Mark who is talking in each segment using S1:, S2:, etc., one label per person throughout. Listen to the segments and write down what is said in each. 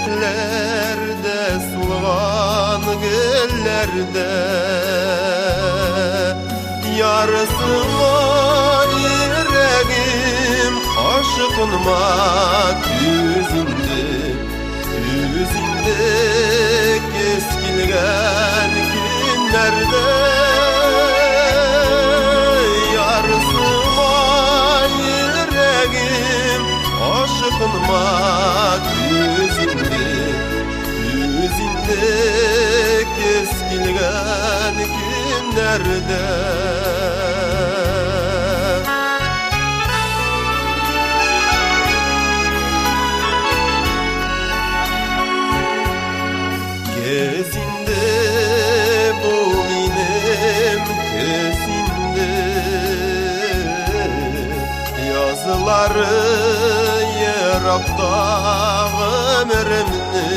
S1: Чәчәкләрдә, сулган гөлләрдә. Ярсыма, йөрәгем, ашкынма, түз инде, түз инде, көз килгән көннәрдә. Ярсыма, йөрәгем, ашкынма, түз инде, түз инде, көз килгән көннәрдә. Көз инде, бу минем көз инде. Язлары еракта гомеремнең.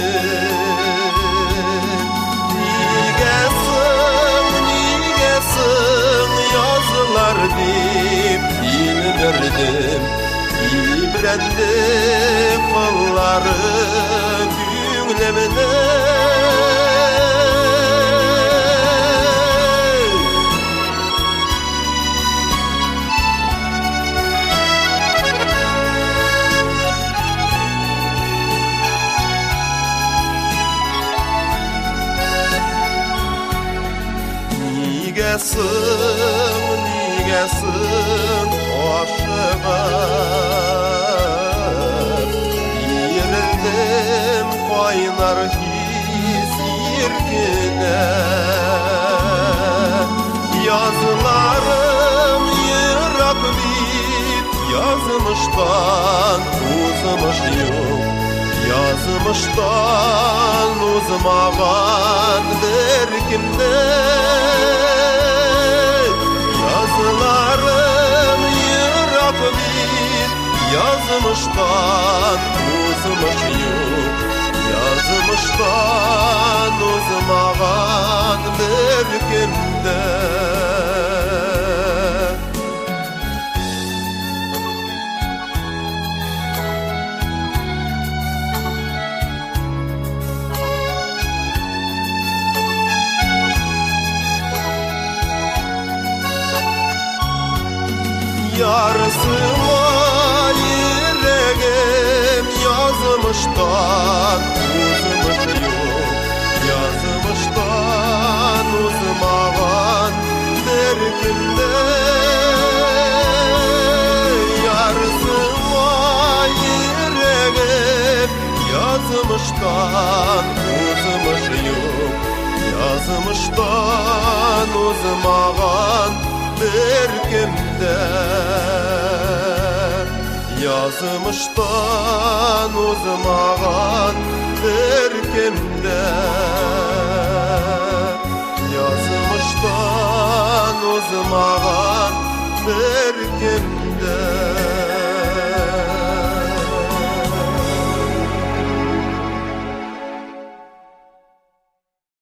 S1: Нигә соң, нигә соң язлар дип тилмердем, тибрәнде кыллары күңлемнең. Нигә соң, нигә соң ашыгып бирелдем кайнар хис иркенә? Язларым ерак бит, язмыштан узмыш юк, язмыштан узмаган беркемне. Язларым ерак бит, язмыштан узмыш юк, язмыштан узмаган беркемдә. Ярсыма, йөрәгем, язмыштан узмыш юк, язмыштан узмаган беркемдә. Ярсыма, йөрәгем, язмыштан узмыш юк, язмыштан узмаган беркемдә. Язмыштан узмаган беркемдә. Язмыштан узмаган беркемдә.